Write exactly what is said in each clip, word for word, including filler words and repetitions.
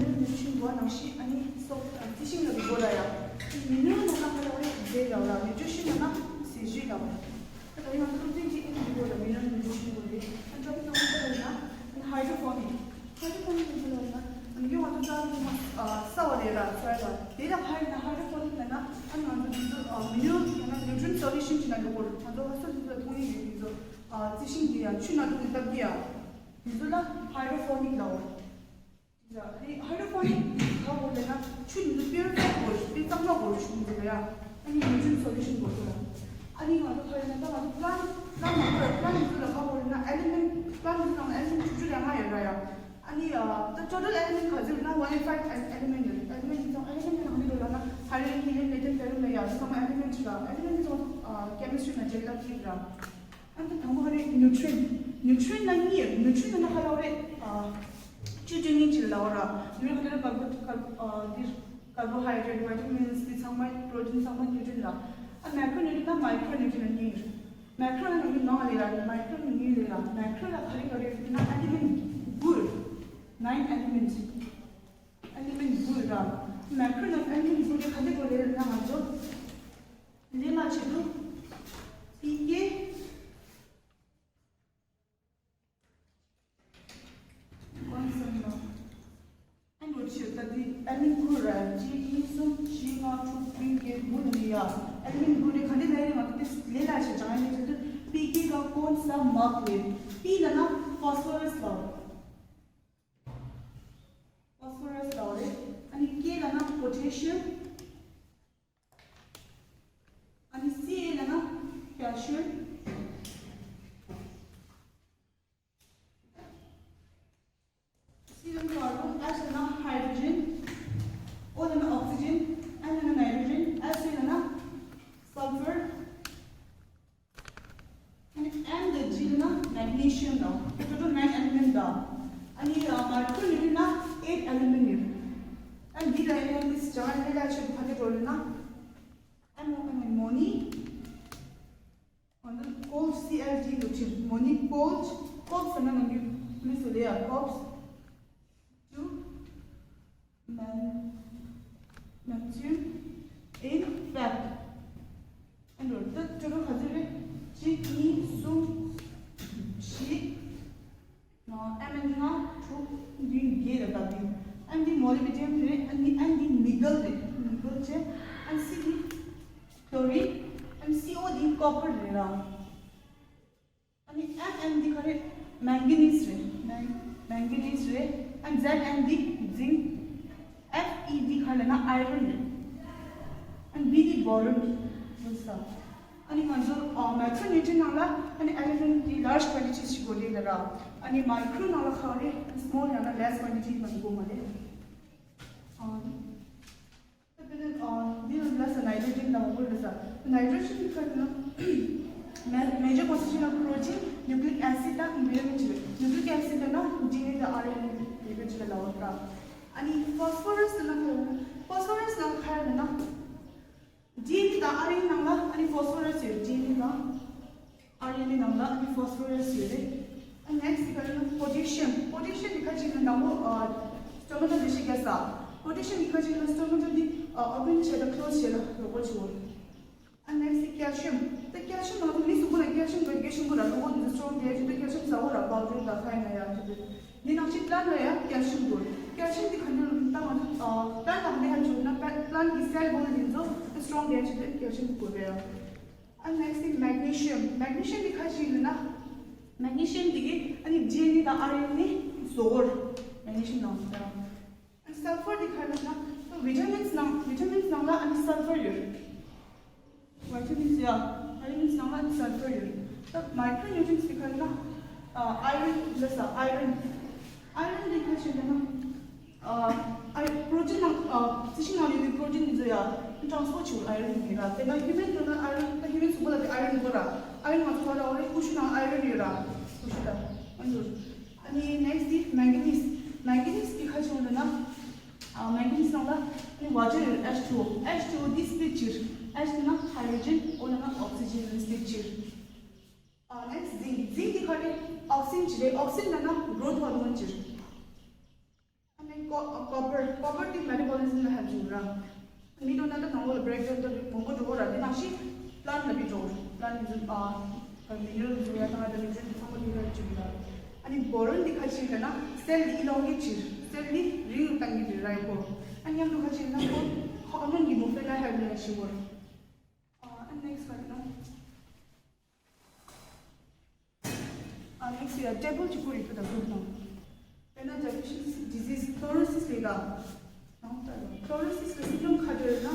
ནུ་ཊི་རི་ཤན་དགོས་ནང་བཞིན་ཨ་ནི་སོགས་རྩི་ཤིང་ལ་དགོས་ལ་ཡ། མི་ནུ་ཊི་རི་ཤན་ལ་ཁ་ལ་བ་རེ་རྫས་ལ་བ་ར། ནུ་ཊི་རི་ཤན་ལ་ན་ཟས་བཅུད་ལ་བ། ད་ད་ཡང་ཐུག་ཚིག་ཅིག་ཨ་ནི་དགོས་ལ་མི་ནུ་ཊི་རི་ཤན་དགོས་རེད། ཨ་ནི་ཊོ་པིག་ནང་ཁ་ལ་ཡིན་ན་ཨ་ནི་ཧའི་ཌོ་པོ་ནིག་ཧའི་ཌོ་པོ་ནིག་ལ་ཡིན་ན་ཨ་ནི་ཡོང་བ་དུ་ཙག་ལ་ཡིན་ན་ས་བ་རེད་ར་སོའི་ལ། དེ་ལ་ཧའི་ན་ཧའི་ཌོ་པོ་ནིག་ལ་ན་ཨ་ནི་ང་ཚོ་དེ་ཚོ་མི་ནུ་ཊི་རི་ཡང་ན་ནུ་ཊི་རི་ཡན་སོ་ལུ་ཤན་ཅིག་ན་འགྲོ་དགོས་རེད། ང་ཚོ་ཧ་སོ་དེ་ཚོ་མཐོང་ཡིན་རེད། དེ་ཚོ་རྩི་ཤིང་གི་ཡ་ཆུ་ནང་བླུགས་ནས་བཏབ་གི་ཡ། དེ་ཚོ་ལ་ཧའི་ཌོ་པོ་ནིག་ལ་འོ། ཧའི་ཌོ་པོ་ནིག་ག་བོ་ལེ་ན་ཆུ་ནི་པིའུ་རི་ཕའི་དགོས་རེད། དེ་གཙང་མ་དགོས་རེད་ཆུ་ནི་ལ་ཡ། ཨ་ནི་ནུ་ཊི་རི་ཡན་སོ་ལུ་ཤན་དགོས་རེད་ལ། ཨ་ནི་ང་ཚོ་ཁ་ཡོད་ན་ད་ང་ཚོ་པི་ལན་ཊི་པི་ལན་ཊི་ནི་ཚོ་ལ་ག་བོ་ལེ་ན་ཨེ་ལི་མེན་ཊི་པི་ལན་ཊི་ནི་ཚོ་ནང་ཨེ་ལི་མེན་ཊི་བཅུ་དྲུག་ལས་ལྔ་ཡོད་ར་ཡ། ཨ་ནི་ད་ཊོ་ཊལ་ཨེ་ལི་མེན་ཊི་ག་ཚོད་ན་ཝན་ཨེ་ཊི་ཕའིབ་ཨེ་ལི་མེན་ཊི་ཡོད་རེད། ཨེ་ལི་མེན་ཊི་ཚོ་ཨེ་ལི་མེན་ཊི་ནང་ནི་ལོ་ལ་ན་ཧའི་ཌྲོ་ཇན་ཧི་ལི་ཡམ་ལི་ཐིམ་བེ་རི་ཡམ་ལ་ཡ། དེ་ཚང་མ་ཨེ་ལི་མེན་ཊི་ར། ཨེ་ལི་མེན་ཊི་ཚོ་ཀེ་མི་སི་ཊི་རི་ནང་ཇེ་ལ་ཐིག་ར། ཨ་ནི་དང་པོ་ཧ་རེ་ནུ་ཊི་རི་ཡན། ནུ་ཊི་རི་ཡན་ན་གཉིས་ཡོད། ནུ་ཊི་རི་ཡན་ན་ཧ་ལ་བ་རེ་ཨ་བཅུད་བསྲེ་མཁན་ཅིག་ལ་བ་ར། ནུ་ཊི་རི་ཡན་ཁ་ལ་ཀར་བོ་ཀར་ཨ་འདིར་ཀར་བོ་ཧའི་ཌྲེ་ཊི་ཝི་ཊ་མིན་སི་དེ་ཚང་མ་པྲོ་ཊིན་ཚང་མ་ནུ་ཊི་རི་ཡན་ལ། ཨ་མེ་ཀྲོ་ནུ་ཊི་རི་ཡན་ན་མའི་ཀྲོ་ནུ་ཊི་རི་ཡན་ན་གཉིས་ཡོད། མེ་ཀྲོ་ན་ནང་མི་ནང་ལས་ར་མའི་ཀྲོ་ནི་གཉིས་ལས་ར། མེ་ཀྲོ་ལ་ག་རེ་ག་རེ་ཡོད་ན་ཨེ་ལི་མེན་ཊི་དགུ་ཡོད། ནའིན་ཨེ་ལི་མེན་ཊི། ཨེ་ལི་མེན་ཊི་དགུ་ཡོད་ར། མེ་ཀྲོ་ན་ཨེ་ལི་མེན་ཊི་དགུ་དེ་ག་དེ་དགོས་རེད་ལ་ན་ང་ཚོ་ལས་སླ་ཆེད་དུ་པི་ཀེ་ཀོན་སམ་ལ། ཨ་ནོ་ཆེ་ད་དེ་ཨེ་ལི་མེན་ཊི་དགུ་ར། གཅིག་གཉིས་གསུམ་བཞི་ལྔ་དྲུག་བདུན་བརྒྱད་དགུ་ནི་ཡ། ཨེ་ལི་མེན་ཊི་དགུ་དེ་ག་འདི་ལས་རེད། ང་ཚོ་དེ་ལས་སླ་ཆེད་སྦྱང་ཡ་ཆེད་དུ་པི་ཀེ་ཀ་ཀོན་སམ་མག་ལས། པི་ལ་ན་ཕོ་སི་ཕོ་རས་ལ། ཕོ་སི་ཕོ་རས་ལ་རེད། ཨ་ནི་ཀེ་ལ་ན་པོ་ཊེ་ཤི་ཡམ། ཨ་ནི་སི་ཨེ་ལ་ན་ཀལ་ཤི་ཡམ། སི་ལ་ན་ཀར་བོན། ཨེཆ་ལ་ན་ཧའི་ཌྲོ་ཇན། ཨོ་ལ་ན་ཨོག་སི་ཇན། ཨེན་ལ་ན་ནའི་ཊྲོ་ཇན། ཨེ་སི་ལ་ན་སལ་ཕར། ཨ་ནི་ཨེམ་དང་ཇི་ལ་ན་མེག་ནི་ཤི་ཡམ་དང་། ཊོ་ཊལ་ནའིན་ཨེ་ལི་མེན་ཊི་དང་། ཨ་ནི་མར་ཁུ་ནི་ལ་ན་ཨེཊ་ཨེ་ལི་མེན་ཊི་ཡོད། ཨ་ནི་འདི་ལ་ཡང་ཏིས་ཅང་ཨ་ནི་ལ་ཆེད་དུ་ཕ་ཏི་འགྲོ་ལ་ན། ཨ་ནི་ཨ་ནི་མོ་ནི། ཨ་ནི་ཀོལ་ཌི། སི་ཨེལ་ཌི་ནུ་ཊི་རི་ཡན། མོ་ནི་ཀོལ་ཌི། ཀོབ་ཟེར་ན་ནང་གི་མི་སུ་ལེ་ཡ་ཀོབ་ཌི། ཊུ། མན། མན་ཅུ། ཨིན་ཕེག་ཨེ་འགྲོ་ད་ཊོ་ཊལ་ག་ཚོད་རེད། གཅིག་གཉིས་གསུམ་བཞི། ཨ་ནི་ལྔ་དྲུག་བདུན་བརྒྱད་ལ་བཏབ་ཡིན། ཨ་ནི་འདི་མོ་ལི་བི་ཌི་ཡམ་རེད། ཨ་ནི་འདི་ཨ་ནི་འདི་ནི་ཀལ་རེད། ནི་ཀལ་བྱས། ཨ་ནི་སི་འདི་ཀློ་རིན། ཨ་ནི་སི་ཨོ་འདི་ཀོ་པར་རེད་ར། ཨ་ནི་ཨེམ་ཨེན་འདི་ག་རེད། མན་གི་ནིས་རེད། མན་མན་གི་ནིས་རེད། ཨ་ནི་ཛེད་ཨེན་འདི་ཛིང་། ཨེཕ་ཨི་འདི་ག་རེ་ལབ་ན་ཨའི་རན་རེད། ཨ་ནི་བི་འདི་བོ་རོན་རེད་ས། ཨ་ནི་ང་ཚོ་ཨ་མའི་ཀྲོ་ནིའུ་ཊྲི་ཡན་ནང་ལ་ཨ་ནི་ཨེ་ལི་མེན་ཊི་འདི་ལར་ཇི་ཀོན་ཊི་ཊིས་ཞིག་དགོས་རེད་ལབ་ར། ཨ་ནི་མའི་ཀྲོ་ནང་ལ་ག་རེ་སི་མོལ་ཡང་ན་ལེ་སི་ཀོན་ཊི་ཊི་མ་གཏོགས་དགོས་མ་རེད། ཨ། ད་དཔེར་ན་ཨ་འདི་ལ་ལ་ས་ནའི་ཊྲོ་ཇན་དང་མ་གོ་ལ་ས། ནའི་ཊྲོ་ཇན་ག་རེ་ན་མེ་མེ་ཇར་ཀོན་སི་ཊི་ཊུ་ཡེན་ཊི་ཨོཕ་པྲོ་ཊིན། ནིའུ་ཀི་ལིག་ཨེ་སིཌ་དང་བི་ཊ་མིན་ཅིག་རེད། ནིའུ་ཀི་ལིག་ཨེ་སིཌ་ལབ་ན་ཌི་ཨེན་ཨེ་དང་ཨར་ཨེན་ཨེ་ཡོད་པའི་ཅིག་ལ་ལབ་པ་ར། ཨ་ནི་ཕོ་སི་ཕོ་རས་ལབ་ན་ག་རེ་ལབ་ན། ཕོ་སི་ཕོ་རས་ལབ་ན་ག་རེ་ལབ་ན། ཌི་ཨེན་ཨེ་དང་ཨར་ཨེན་ཨེ་ནང་ལ་ཨ་ནི་ཕོ་སི་ཕོ་རས་ཡོད། ཌི་ཨེན་ཨེ་དང་ཨར་ཨེན་ཨེ་ནང་ལ་ཨ་ནི་ཕོ་སི་ཕོ་རས་ཡོད་རེད། ཨ་ནེག་སི་ག་རེ་ལབ་ན་པོ་ཊེ་ཤི་ཡམ། པོ་ཊེ་ཤི་ཡམ་འདི་ཁ་ཅིག་ལ་དང་པོ་ཨ་སི་ཊོ་མ་ཊོ་འདི་ཤི་རྒྱག་ས། པོ་ཊེ་ཤི་ཡམ་འདི་ཁ་ཅིག་ལ་སི་ཊོ་མ་ཊོ་འདི་ཨ་ཨོ་པན་བྱས་དང་ཀློ་སི་བྱས་ལ་ཡོད་པོ་ཆེ་བོ། ཨ་ནེག་སི་ཀལ་ཤི་ཡམ། ད་ཀལ་ཤི་ཡམ་ང་ཚོ་མི་གཟུགས་པོ་ལ་ཀལ་ཤི་ཡམ་དགོས་ཀལ་ཤི་ཡམ་དགོས་ར། གློ་བོ་འདི་ཚོ་སི་ཊོང་རྒྱག་ཆེད་དུ་ཀལ་ཤི་ཡམ་ཟ་དགོས་ར། པའུ་ཌར་དང་ཁ་ཡིན་ན་ཡང་ཆེད་དུ། འདི་ནང་བཞིན་པི་ལན་ཊི་ལ་ཡང་ཀལ་ཤི་ཡམ་དགོས། ཀལ་ཤི་ཡམ་འདི་ག་འདྲ་ལབ་ན་ད་ང་ཚོ་ཨ་པི་ལན་ཊི་ལ་ག་འདྲ་ཡང་བྱུང་ན་པི་པི་ལན་ཊི་གི་སེལ་བོལ་འདི་ཚོ་སི་ཊོང་རྒྱག་ཆེད་དུ་ཀལ་ཤི་ཡམ་དགོས་རེད། ཨ་ནེག་སི་མེག་ནི་ཤི་ཡམ། མེག་ནི་ཤི་ཡམ་འདི་ག་ཅིག་ལབ་ན། མེག་ནི་ཤི་ཡམ་འདི་གིས་ཨ་ནི་ཌི་ཨེན་ཨེ་དང་ཨར་ཨེན་ཨེ་བཟོ་དགོས་རེད། མེག་ནི་ཤི་ཡམ་ནང་ལ། ཨ་ནི་སལ་ཕར་འདི་ག་རེ་ལབ་ན། ད་བི་ཊ་མིན་སི་ནང་བི་ཊ་མིན་སི་ནང་ལ་ཨ་ནི་སལ་ཕར་ཡོད་རེད། བི་ཊ་མིན་སི་ཡ། བི་ཊ་མིན་སི་ནང་ལ་ཨ་ནི་སལ་ཕར་ཡོད་རེད། ད་མའི་ཀྲོ་ནིའུ་ཊྲི་ཡན་སི་འདི་ག་རེ་ལབ་ན། ཨ་ཨའི་རན་ལབ་ས། ཨའི་རན། ཨའི་རན་འདི་ག་ཅིག་ལབ་ན། ཨ་ཨའི་པྲོ་ཊིན་ནང་ཨ་རྩི་ཤིང་ནང་ཡོད་པའི་པྲོ་ཊིན་འདི་ཚོ་ཡ་ཊྲན་སི་ཕོར་ཊི་བྱེད་པའི་ཨའི་རན་ཡིན་ར། དེ་ན་ཧིའུ་མན་འགྲོ་ན་ཨའི་རན། ད་ཧིའུ་མན་གཟུགས་པོ་ལ་དེ་ཨའི་རན་དགོས་ར། ཨའི་རན་ང་ཚོ་ག་རེ་ཨོ་རེད། ཀུ་ཤུ་ནང་ཨའི་རན་ཡོད་ར། ཀུ་ཤུ་ད་ཨ་འདུག་ཨ་ནི་ནེག་སི་འདི་མེག་ནི་སི། མེག་ནི་སི་འདི་ག་ཅིག་ལབ་ན། ཨ་མེག་ནི་སི་ནང་ལ་ཨ་ནི་ཝ་ཊར་ཡོད་ར། ཨེཆ་ཊུ་ཨོ། ཨེཆ་ཊུ་ཨོ་འདི་སི་པི་ལིཊ་བྱེད་ར། ཨེཆ་ལབ་ན་ཧའི་ཌྲོ་ཇན། ཨོ་ལབ་ན་ཨོག་སི་ཇན་ལ་སི་པི་ལིཊ་བྱེད་ར། ཨ་ནེག་སི་ཛིང་། ཛིང་འདི་ག་རེ། ཨོག་སི་ཇན་བྱེད་རེད། ཨོག་སི་ཇན་ལབ་ན་གྷི་རོ་ཐི་ཧོར་མོན་བྱེད་ར། ཨ་ནི་ཀོ་ཨ་ཀོ་པར། ར། མི་འགྲོ་ན་ད་ནང་ལོགས་ལ་བྷི་རེག་ཌའོན་ད་མང་པོ་འགྲོ་གི་ར། དེ་ནང་བཞིན་པི་ལན་ལ་མི་འགྲོ། པི་ལན་ནི་ཚོ་ཨ་མི་ནི་རལ་འགྲོ་ཡ་ད་ང་ད་མི་ཚོ་ཚང་མ་འགྲོ་ཡ་བཅུག་གི་ར། ཨ་ནི་བྷོ་རོན་འདི་ཁ་ཅིག་ལ་ན་སེལ་འདི་ཨི་ལོང་གེ་ཊི་བྱེད། སེལ་འདི་རིང་རུ་བཏང་གི་འདུག་ར་ཡོད་གོ། ཨ་ནི་མཉམ་དུ་ཁ་ཅིག་ལ་ན་ཁོ་ཧོར་མོན་གྱི་མོ་ཕེན་ལ་ཧེལ་ཡ་ཞིག་གོ། ཨ་ནེག་སི་ཊི་ལ་ན། ཨ་ནེག་སི་ཊི་ཡ་ཊེ་བལ་གཅིག་པུ་རེད་ཐུབ་ད་གོ་ནོ། དཔེར་ན་ཌི་ཕི་ཤན་སི་ཌི་ཟིས་ཁློ་རོ་སིས་ལས་ད། ནང་ལྟར་ཁློ་རོ་སིས་ལ་སིམ་ཊོམ་ཁ་ཏོན་ན་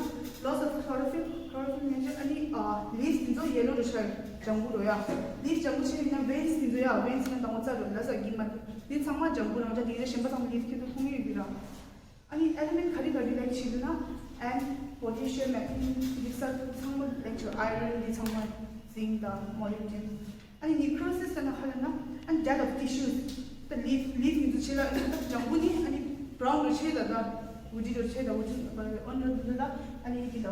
ལོས་ཨོཕ་ཁློ་རོ་ཕིལ། ཁློ་རོ་ཕིལ་མེ་ཇར། ཨ་ནི་ཨ་ལིབ་སི་འདི་ཚོ་ཡེ་ལོ་རུ་ཤར། ལྗང་གུ་རུ་ཡ། ལིབ་སི་ལྗང་གུ་ཆེ་ཡིན་ན་ཝེན་སི་འདི་ཚོ་ཡ། ཝེན་སི་ན་དང་པོ་རྩ་རུ་ལ་ས་གི་མ་འདི་ཚང་མ་ལྗང་གུ་རང་ཅག་འདི་རེ་གཞན་པ་ཚང་མ་ལིབ་སི་ཁྱེད་ཚོ་མཐོང་གི་ཡོད་ཀྱི་ར། ཨ་ནི་ཨེ་ལི་མེན་ཊི་ག་རེ་ག་རེ་ལེགས་བྱེད་ན་ཨན་པོ་ཊེ་ཤི་ཡམ་མེག་ནི་ཛིང་ཚང་མ་ལེགས་བྱེད། ཨའི་རན་འདི་ཚང་མ་ཛིང་དང་མོ་ལི་བྷི་ཌེ་ནམ། ཨ་ནི་ནི་ཁྲོ་སིས་ལ་ན་ཁ་ལ་ན་ཨ་ནི་ཌེད་ཨོཕ་ཊི་ཤུས། ད་ལིབ་ལིབ་ནི་ཚོ་ཆེ་ལ་ཨ་ནི་ད་ལྗང་བུ་ནི་ཨ་ནི་བྷ་རའུན་རུ་ཆེ་ད་ད་ཝུ་ཌི་རུ་ཆེ་ད་ཝུ་ཌི་ཨོན་རུ་འདི་ད་ཨ་ནི་འདི་ད་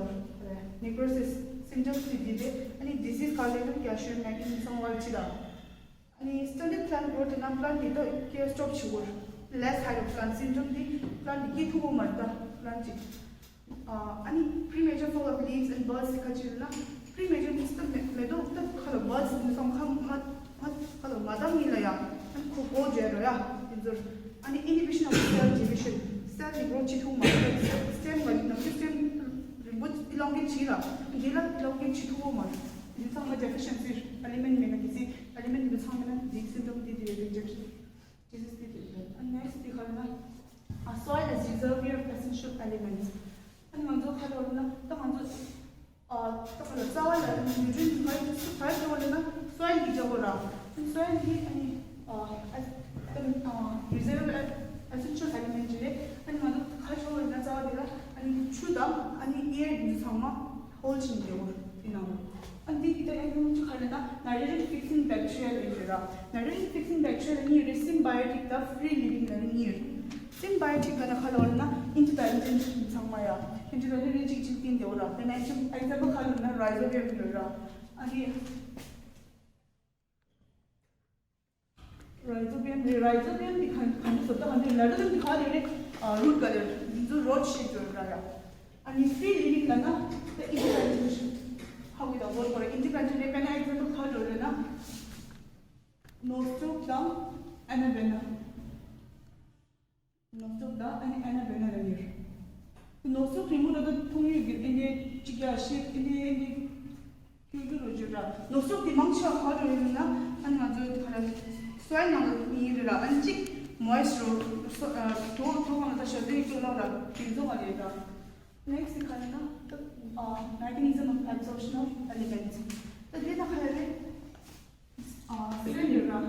ནི་ཁྲོ་སིས་སིམ་ཊོམ་སི་འདི་དེ་ཨ་ནི་ཌི་ཟིས་ཁ་ལ་ན་ཀལ་ཤི་ཡམ་མེག་ནི་ཚང་མ་ཆེ་ད། ཨ་ནི་སི་ཊེན་ཌར་པི་ལན་འགྲོ་དེ་ན་པི་ལན་དེ་ད་སྐྱེ་སྟོབས་ཆེ་བོར། ལེས་ཧའེ་ཊི་ཨོཕ་པི་ལན། སིམ་ཊོམ་དེ་པི་ལན་དེ་སྐྱེ་ཐུབ་གོ་མ་རེད་ད་པི་ལན་ཅིག་ཨ་ནི་པི་རི་མེ་ཅར་ཕོལ་ཨོཕ་ལིབ་སི་ཨེན་ཌི་བར་ཌི་སི་ཁ་ཅིག་ན་པི་རི་མེ་ཅར་དེ་ད་མེ་མེ་ཏོག་ད་ཁ་ལ་བར་ཌི་སི་དེ་ཚང་ཁ་མ་མ་ཁ་ལ་མ་དང་ཡིན་ལ་ཡ། ཨ་ནི་ཁོ་གོ་འཇལ་རོ་ཡ་དེ་ཚོར། ཨ་ནི་ཨིན་ཧི་བི་ཤན་ཨོཕ་སེལ་ཌི་བི་ཤན། སེལ་དེ་འགྲོ་བྱེད་ཐུབ་མ་རེད། སི་ཊེམ་ག་ནམ་རྒྱུན་སི་ཊེམ་རིང་པོ་ཨི་ལོང་གེ་ཊི་བྱེད་ལ་འདི་ལ་ཨི་ལོང་གེ་ཊི་བྱེད་ཐུབ་གོ་མ་རེད། འདི་ཚང་མ་ཌེ་ཕི་ཤན་སི་ཨེ་ལི་མེན་ཊི་མེད་ན་གི་སི་ཨེ་ལི་མེན་ཊི་འདི་ཚང་མ་ན་འདི་སིམ་ཊོམ་འདི་དེ་རེད། ཌི་ཟིས་འདི་དེ་རེད། ཨ་ནེག་སི་ཊི་དེ་ག་རེ་ན་ཨ་སོའིལ་ཨེ་རི་ཛར་བ་ཡར་ཨོཕ་ཨེ་སེན་ཤལ་ཨེ་ལི་མེན་ཊི། ཨ་ནི་ང་ཚོ་ག་རེ་ལབ་ན་ད་ང་ཚོ་ཨ་ད་ག་ལ་རྩ་བ་ལ་ནིའུ་ཊི་རེན་ག་རེ་ག་རེ་ཆགས་པ་ལབ་ན་སོའིལ་གི་ཆགས་པ་ར། ཨ་ནི་སོའིལ་གི་ཨ་ནི་ཨ་ཨ་ཨ་རི་ཛར་བ་ཨེ་སེན་ཤལ་ཨེ་ལི་མེན་ཊི་རེད། ཨ་ནི་ང་ཚོ་ག་རེ་ཆགས་པ་ལབ་ན་རྩ་བ་དེ་ལ་ཨ་ནི་ཆུ་དང་ཨ་ནི་ཨེར་འདི་ཚང་མ་ཧོལ་ཌི་བྱེད་ཀྱི་ཡོད་རེད། དེ་ནང་ལ། ཨ་འདི་གི་ད་ཡང་ཉུང་ཅིག་ག་རེ་ན་ནའི་ཊྲོ་ཇན་ཕིག་སིང་བེག་ཊི་རི་ཡ་ལབ་ཡོད་ར། ནའི་ཊྲོ་ཇན་ཕིག་སིང་བེག་ཊི་རི་ཡ་ལ་གཉིས་རེད། སིམ་བྷ་ཡོ་ཊིག་དང་ཕི་རི་ལི་ཝིང་ལབ་ནི་གཉིས་རེད། སིམ་བྷ་ཡོ་ཊིག་ལབ་ན་ག་ལབ་ན་ཨེན་ཊི་བྷ་ཡོ་ཊིག་ཚང་མ་ཡ། ཨེན་ཊི་བྷ་ཡོ་ཊིག་རེ་གཅིག་གཅིག་བསྟན་དེ་འོ་ར། དེ་ནས་ཨེག་ཛམ་པལ་ག་ལབ་ན་རའི་ཛོ་བི་ཡམ་ཡོད་ར། ཨ་ནི། རའི་ཛོ་བི་ཡམ་རེད། རའི་ཛོ་བི་ཡམ་འདི་ག་ག་འདི་བཟོ་ལྟ་ག་འདི་ལ་རི་ཛོ་བི་ཡམ་འདི་ག་རེ་རེད། ཨ་རུ་ཊི་ག་རེ་རེད། འདི་ཚོ་རུ་ཊི་ཤེབ་ཡོད་ར་ཡ། ཨ་ནི་ཕི་རི་ལི་ཝིང་ལབ་ན་ད་ཨིན་ཌི་པེན་ཌེན་ཊི་ཧ་གོ་ད་གོ་གོ་ར། ཨིན་ཌི་པེན་ཌེན་ཊི་རེད། དཔེར་ན་ཨེག་ཛམ་པལ་ག་རེ་རེད་ན་ནོ་སི་ཊོག་དང་ཨེ་ན་བེ་ན། ནོ་སི་ཊོག་དང་ཨ་ནི་ཨེ་ན་བེ་ན་ལབ་ཡོད། ནོ་སི་ཊོག་རིང་མོ་ར་ད་མཐོང་ཡོད་ཀྱི་ཨིན་ཌི་གཅིག་ཡ་ཤེབ་ཨིན་ཌི་ཨིན་ཌི། ཁྱོད་ཀྱི་རོ་བརྗོད་ར། ནོ་སི་ཊོག་དེ་མང་ཆེ་བ་ག་རུ་ཡོད་ན་ཨ་ང་ཚོའི་ག་ར་སོའིལ་ནང་ལ་ཡིན་རེད་ར། ཨ་ནི་གཅིག་མོའེ་སི་ཊི་རོ། སོ་ཨ་དོ་དོ་གང་ལ་ད་ཞབས་བརྟན་སྤྲོད་ལོང་ར་དེ་ཚོ་ག་རེད་ར། ནེག་སི་ཊི་ག་རེ་ན་ད་ཨ་མེ་ཀ་ནི་ཛམ་ཨོཕ་ཨེབ་ཛོརབ་ཤན་ཨོཕ་ཨེ་ལི་མེན་ཊི། ད་དེ་ན་ག་རེ་རེད། ཨ་སེལ་ཡོད་ར།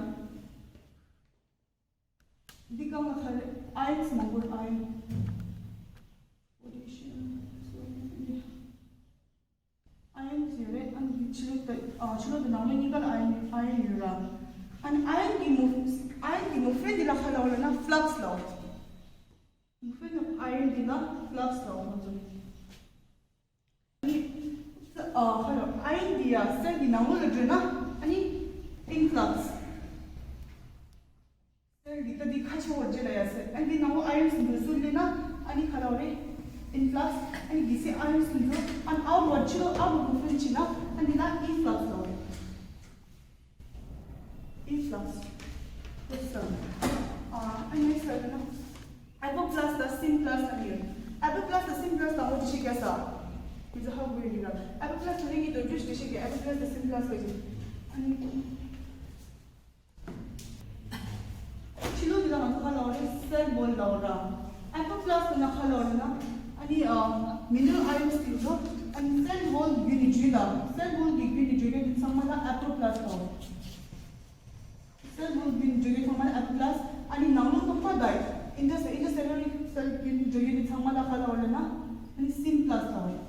འདི་གང་ལ་ཁ་རེ་ཨའི་ཡོན་མང་པོ་ཨའི་ཡོན། པོ་ཊེ་ཤི་ཡམ། སོ་ཌི་ཡམ། ཨའི་ཡོན་ཡོད་རེད། ཨ་ནི་འདི་ཕྱི་ལོགས་དང་ཨ་ཕྱི་ལོགས་དང་ནང་ལོགས་གཉིས་ཀ་ལ་ཨའི་ཡོན་ཨའི་ཡོན་ཡོད་ར། ཨ་ནི་ཨའི་ཡོན་གྱི་མོ་ཨའི་ཡོན་གྱི་མོ་ཕེན་འདི་ལ་ཁ་ལ་འོ་ལ་ན་ཕ་ལག་སི་ལ་འོ། མོ་ཕེན་ཨའི་ཡོན་འདི་ལ་ཕ་ལག་སི་ལ་འོ་ཁོང་ཚོ། ཨ་ནི་ཨ་ཧ་ལོ་ཨའི་ཡོན་འདི་ཡ་སེལ་གྱི་ནང་ལོགས་ལ་འགྲོ་ན་ཨ་ནི་ཨིན་ཕ་ལག་སི། སེལ་འདི་ད་འདི་ཁ་ཆེ་བོར་རྗེས་ལ་ཡ་སེལ། ཨ་འདི་ནང་ལོགས་ཨའི་ཡོན་སུ་འགྲོ་སུ་ལེན་ན་ཨ་ནི་ཁ་ལ་བ་རེད། ཨིན་ཕ་ལག་སི། ཨ་ནི་འདི་སེ་ཨའི་ཡོན་སུ་འགྲོ་ཨ་ནི་ཨའུ་ཊ་ཝར་ཌ་ཕྱི་ལོགས་ཨའུ་ཊ་ཝར་ཌ་མོ་ཕེན་ཕྱིན་ན་ཨ་འདི་ལ་ཨིན་ཕ་ལག་སི་ལ་བ་རེད། ཨིན་ཕ་ལག་སི། ཨ་ནི་ནེག་སི་ཊི་ལ་ན། ཨེ་པོ་པ་ལ་སི་དང་སིམ་པ་ལ་སི་ལབ་ཡོད། ཨེ་པོ་པ་ལ་སི་དང་སིམ་པ་ལ་སི་དང་འོ་དེ་ཤེས་རྒྱ་ས། མི་ཚོ་ཧ་གོ་ཡོད་ཀྱི་ར། ཨེ་པོ་པ་ལ་སི་དེ་རིང་གི་དོན་བརྗོད་ཞིག་ཤེས་ཀྱི། ཨེ་པོ་པ་ལ་སི་དང་སིམ་པ་ལ་སི་ལབ་ཀྱི། ཨ་ནི། ཕྱི་ལོགས་དེ་ལ་ང་ཚོ་ཁ་ལ་འོ་རེད་སེལ་ཝོལ་ལ་འོ་ར། ཨེ་པོ་པ་ལ་སི་ན་ཁ་ལ་འོ་རེད་ན། ཨ་ནི་མི་ནེ་རལ་ཨའི་ཡོན་དེ་ཚོ། ཨ་ནི་སེལ་ཝོལ་བརྒྱུད་ནས་བརྗོད་ད། སེལ་ཝོལ་གྱི་བརྒྱུད་ནས་བརྗོད་ཡོད་དེ་ཚང་མ་ལ་ཨེ་པོ་པ་ལ་སི་ལ་འོ། སེལ་ཝོལ་བརྒྱུད་ནས་བརྗོད་ཡོད་ཚང་མ་ལ་ཨེ་པོ་པ་ལ་སི། ཨ་ནི་ནང་ལོགས་ཀྱི་ཕ་ད་ཨིན་ཊར་ཨིན་ཊར་སེ་ལུ་ལར་སེལ་བརྒྱུད་ནས་བརྗོད་ཡོད་དེ་ཚང་མ་ལ་ཁ་ལ་འོ་རེད་ན། ཨ་ནི་སིམ་པ་ལ་སི་ལ་འོ།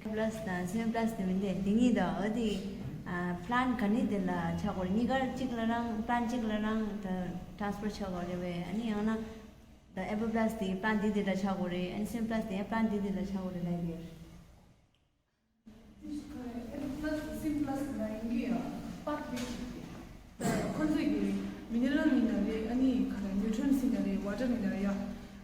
པ་ལ་སི་དང་སིམ་པ་ལ་སི་དེ་མིན་ཏེ་དེ་གཉིས་དང་འོ་དེ། ཨ་པ་ལན་ག་ནས་དེ་ལ་ཆགས་དགོས་རེད། གཉིས་ཀར་གཅིག་ལ་རང་པ་ལན་གཅིག་ལ་རང་ད་ཊ་རན་སི་ཕར་ཆགས་དགོས་རེད་བས། ཨ་ནི་ཡང་ན། ད་ཨེ་པལ་པ་ལ་སི་དེ་པི་ལན་ཊི་འདི་འདི་འདྲ་ཆགས་དགོས་རེད། ཨ་ནི་སིམ་པི་ལ་སི་དེ་པི་ལན་ཊི་འདི་འདི་འདྲ་ཆགས་དགོས་རེད་ལབ་ཡོད། ཨེ་པལ་པ་ལ་སི་སིམ་པི་ལ་སི་ལ་ཡིན་གྱི་ཡོད། པཱཐ་ཝེ་ཅིག་རེད། ད་ཁོ་ཚོས་ཀྱི་མི་ནི་རལ་ཡིན་ན་རེད། ཨ་ནི་ག་རེ་ནིའུ་ཊི་རན་སི་ཡིན་ན་རེད། ཝ་ཊར་ཡིན་ན་རེད་ཡ།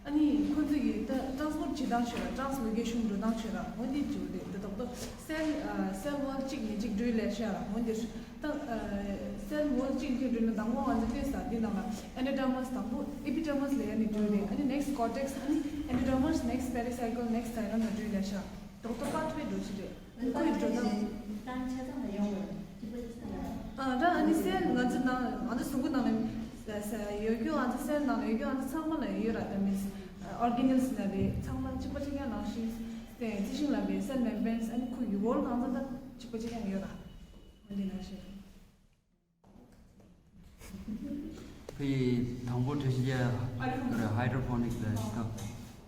ཨ་ནི་ཁོ་ཚོས་ཀྱི་ད་ཊ་རན་སི་པོར་ཊི་བྱེད་སྟངས་བྱོས་ར། ཊ་རན་སི་ལོ་ཀེ་ཤན་འགྲོ་སྟངས་བྱོས་ར། འོ་འདི་བྱོས་རེད། ད་ཏོག་ཏོག་སེལ་སེལ་ཝོལ་གཅིག་ནས་གཅིག་འགྲོ་ལས་ཤ་ར། འོ་འདི་ད་སེལ་ཝོལ་གཅིག་གཅིག་འགྲོ་ན་དང་པོ་ང་ཚོ་ལྟོས་ས་འདི་ནང་ལ་ཨེ་ཌར་མ་སི། དང་པོ་ཨེ་པི་ཌར་མ་སི་ལ་ཡ་ནི་འགྲོ་རེད། ཨ་ནི་ནེག་སི་ཊི་ཀོར་ཊེག་སི། ཨ་ནི་ཨེ་ཌར་མ་སི། ནེག་སི་ཊི་པེ་རི་སའི་ཀལ། ནེག་སི་ཊི་ཛའི་ལོན་ལ་འགྲོ་ལས་ཤ། ཏོག་ཏོག་པཱཐ་ཝེ་འགྲོ་ཆི་རེད། ཁོའི་འགྲོ་སྟངས། ཨ་ད་ཨ་ནི་སེལ་ང་ཚོ་ནང་ང་ཚོ་གཟུགས་པོ་ནང་ལ་ཡོད་རྒྱུ། ང་ཚོ་སེལ་ནང་ལ་ཡོད་རྒྱུ་ཨ་ཚང་མ་ལ་ཡོད་ར། ད་མི་ཨོར་གེ་ནེལ་སི་ན་རེད། ཚང་མ་གཅིག་པ་གཅིག་རྐྱང་ནང་བཞིན་དེ་རྩི་ཤིང་ལ་བའི་སེལ་མེམ་བྷི་རེན་སི། ཨ་ནི་ཁོ་ཡི་ཝོལ་གང་ཚང་ད་གཅིག་པ་གཅིག་རྐྱང་ཡོད་ར། འོ་འདི་ནང་བཞིན། ཕ་གི་དང་པོ་བྲིས་ཤིག་ཡ། ཧའི་ཌྲོ་ཕོ་ནིག་ལབ་ཡ་ཞིག་འདུག་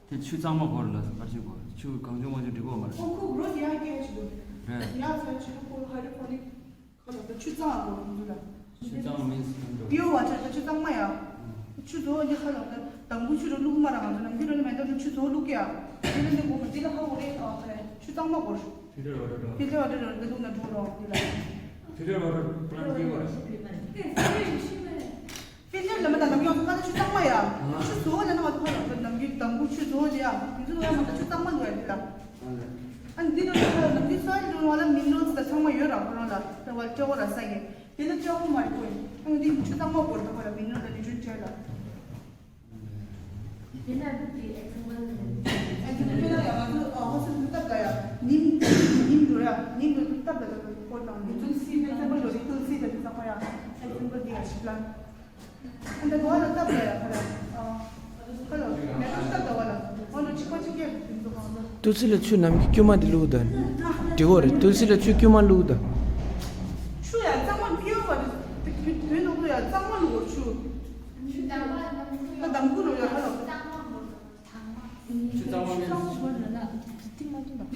དེ་ཆུ་གཙང་མ་དགོས་རེད་ལ། ཕར་ཕྱིན་དགོས། ཆུ་གང་བྱུང་མང་བྱུང་འབྲི་དགོས་མ་རེད། ཁོ་ཁོ་རོ་དེ་ཡང་སྐད་ཆ་འདུག་རེད། ཡང་ཚོ་ཆུ་ཁོ་ཧའི་ཌྲོ་ཕོ་ནིག་ཁ་ལ་ད་ཆུ་གཙང་མ་དགོས་རེད་འདུག་ལ། ཆུ་གཙང་མ་མིན་སི་ཁམ་འགྲོ། པིའུར་ཝ་ཊར་ད་ཆུ་གཙང་མ་ཡ། ཆུ་བཙོ་བ་འདི་ཁ་ལ་ད་དང་པོ་ཆུ་རུ་བླུག་མ་ར། ང་ཚོ་ནམ་རྒྱུན་ར་ནི་མེ་ཏོག་ནི་ཆུ་བཙོ་བླུག་གི་ཡ། དེ་ལ་ནི་དགོས་མ་དེ་ལ་ཧ་གོ་རེད། ཨ་ཁ་ལ་ཆུ་གཙང་མ་དགོས། ཕིལ་ཊར་ཝ་ཊར་འགྲོ། ཕིལ་ཊར་ཝ་ཊར་འགྲོ་འདི་བླུག་ན་འགྲོ་རོགས་འདི་ལ། ཕིལ་ཊར་ཝ་ཊར་པི་ལན་ཊི་སྐྱེ་བ་རེད། ཕིལ་ཊར་ལ་མ་ད་ནམ་ཡོང་ཁ་ལ་ཆུ་གཙང་མ་ཡ། ཆུ་བཙོ་བ་ལ་ན་མ་ད་ཁ་ལ་ནམ་རྒྱུན་དང་པོ་ཆུ་བཙོ་བ་ལ་ཡ། དེ་ཚོ་ལ་མ་ད་ཆུ་གཙང་མ་དགོས་ཡ་འདི་ལ། ཨ་འདི་ལ་ཁ་ལ་ནམ་རྒྱུན་སོའིལ་འགྲོ་བ་ལ་མི་ནི་རལ་སི་ད་ཚང་མ་ཡོད་ར། ཁོ་རང་ལ་ད་བ་ལ་སྐྱོ་བ་ར་ས་ཡིན། དེ་ལ་སྐྱོ་བོ་མ་རེད་ཁོ་ཡིན། ཨ་འདི་ཆུ་གཙང་མ་བོར་ད་ཁོ་ལ་མི་ནི་རལ་ད་ནིའུ་ཊི་རན་སི་བྲལ་ལ། དེ་ན་འདི་ཨེག་ཛམ་པལ་ཨེག་ཛམ་པལ་ཡ་ང་ཚོ་ཨ་ཧོ་སི་ཊེལ་སྟབས་ལ་ཡ་ཉིམ་ཉིམ་འགྲོ་ཡ་ཉིམ་འགྲོ་སྟབས་ལ་ཁོ་དང་ཉིམ་ཚུལ་སི་ཨེག་ཛམ་པལ་འགྲོ་སི་ཊུལ་སི་ད་དེ་ཚང་མ་ཡ་ཨེག་ཛམ་པལ་འདི་ཡ་ཞིག་ལ། ཨ་འདི་གོ་ལ་སྟབས་ལ་ཡ་ཁ་ལ་ཨ་ཁ་ལ་མེ་ཏོག་སྟབས་ལ་བ་ལ་ཨོ་ལོ་ཅི་ཁོ་ཅི་ཀེ་དེ་ཚོ་གང་ཚོ། ཊུལ་སི་ལ་ཆུ་ནམ་རྒྱུན་དཀྱུས་མ་འདི་བླུགས་དང་། འགྲིག་གོ་རེད། ཊུལ་སི་ལ་ཆུ་དཀྱུས་མ་བླུགས་དང་། ཆུ་ཡ་གཙང་མ་པིའུར་བ་རེད། དེ་དོན་དོན་དུ་ཡ་གཙང་མ་བླུགས་དགོས་ཆུ། ད་དང་པོ་རུ་ཡ་ཧ་ལོ། ཆུ་གཙང་མ་མིན། ཆུ་གཙང་མ་བོར་ན་ན་དེ་མ་ཐུབ་པ།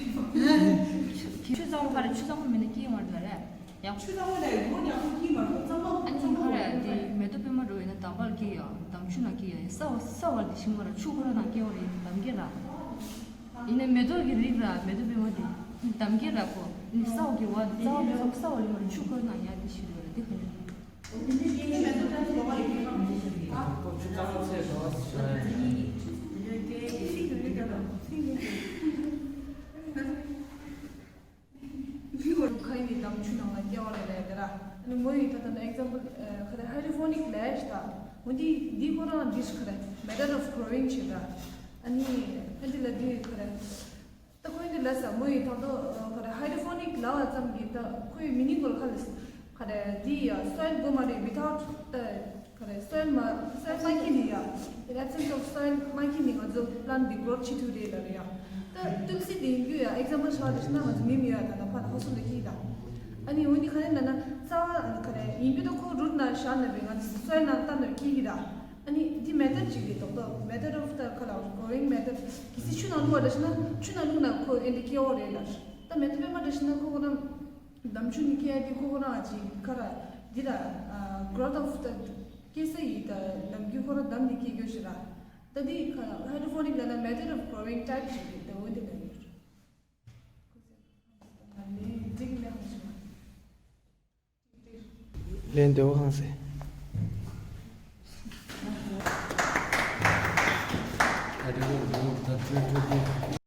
ཆུ་གཙང་མ་ག་རེ། ཆུ་གཙང་མ་མིན་ན་སྐྱེ་མ་ཐུབ་རེད་ཡ། ཆུ་གཙང་མ་ལས་སྒོ་ཉག་པོ་སྐྱེ་མ་ཐུབ། གཙང་མ་ཨ་ནི་གཙང་མ་ག་རེ་བོར་དེ་ན། མེ་ཏོག་པད་མ་འགྲོ་ཡིན་ན་དང་པ་ལ་སྐྱེ་ཡ། དང་ཆུ་ན་སྐྱེ་ཡ། ས་བ་ས་བ་ལ་ཤིང་མ་ར་ཆུ་ཁོ་ར་ན་སྐྱེ་བ་རེད། འདམ་སྐྱེ་ར། ཡིན་ནའི་མེ་ཏོག་གི་རིགས་ར་མེ་ཏོག་པད་མ་དེ་འདམ་སྐྱེ་ར་ཁོ། ནི་ས་འོག་གི་བ་ས་འོག་གི་ས་འོག་ལ་ཡོད་ར་ཆུ་ཁོ་ན་ཡ་དེ་ཤི་རུ་ར་དེ་ཁོ་ན། ཁ་ཡིན་ནི་འདམ་ཆུ་ནང་ལ་སྐྱེ་བ་ལ་ལས་དེ་ར། ཨ་ནི་མོ་ཡི་ད་ལྟ་ན་ཨེག་ཛམ་པལ་ཁ་རེ་ཧའི་ཌོ་ཕོ་ནིག་ལས་ཤ་ད། འོ་འདི་འདི་ཁོ་རང་འདི་ཤ་ཁ་རེ་མེ་ཐོཌ་ཨོཕ་གྲོ་ཝིང་བྱེད་ད། ཨ་ནི་ཨ་འདི་ལ་འདི་ཁ་རེ། ད་ཁོས་འདི་ལ་ས་མོ་ཡི་ད་ལྟ་ཁ་རེ་ཧའི་ཌོ་ཕོ་ནིག་ལ་བ་ཙམ་གྱི་ད་ཁོའི་མི་ནི་གོལ་ཁ་ལ་ཁ་རེ་འདི་ཡ་སོའིལ་དགོས་མ་རེད། ཝི་ཐའུཊ་ད། ག་རེ། སོའིལ་མ་སོའིལ་མ་ཁྱེར་ནི་ཡ། In absence of soil མ་ཁྱེར་ནི་ང་ཚོ་པི་ལན་ཊི་འདི་གྲོ་བྱེད་ཐུབ་རེད་ལབ་རེད་ཡ། ད་ཊུལ་སི་འདི་ཡིན་རྒྱུ་ཡ་ཨེག་ཛམ་པལ་ཞིག་ལ་ཞིག་ན་ང་ཚོ་མི་མི་ཡ་ད་ན་ཕ་ན་ཧོ་སུ་ལ་ཁྱེར་ད། ཨ་ནི་འོ་ནི་ག་རེ་ན་ན་རྩ་བ་ག་རེ་ཡིན་རྒྱུ་ད་ཁོ་རུ་ཊི་ན་བཞག་ན་བས་ང་ཚོ་སོའིལ་ན་ལྟ་ན་ཁྱེར་གི་ད། ཨ་ནི་འདི་མེ་ཐོཌ་ཅིག་རེད། ཏོག་ཏོག་མེ་ཐོཌ་ཨོཕ་ད་ག་ལ་གྲོ་ཝིང་མེ་ཐོཌ་གལ་སྲིད་ཆུ་ནང་བླུགས་པ་ད་ཞིག་ན་ཆུ་ནང་བླུགས་ན་ཁོ་ཨེ་འདི་སྐྱེ་བོ་རེད་ལ། ད་མེ་ཐོཌ་པད་མ་ད་ཞིག་ན་ཁོ་ཁོ་རང་། འདམ་ཆུ་ནི་སྐྱེ་ཡ་དེ་ཁོ་ཁོ་རང་ཅིག་ཁ་ར་འདི་ར་growth of the སྐྱེ་ས་ཡི་ད་ནམ་རྒྱུན་ཁོ་ར་འདམ་ནི་སྐྱེ་རྒྱུ་ཞིག་ར། ད་འདི་ཁ་ཧའི་ཌོ་ཕོ་ནིག་ལ་ན་method of growing type ཞིག་རེད། ད་འོ་འདི་ལ་ཡོད། ལན་འདེབས་གང་ཟེར། ད་དེ་འོ་འོ་ད་ཐོས་ཐོས་ཀྱི།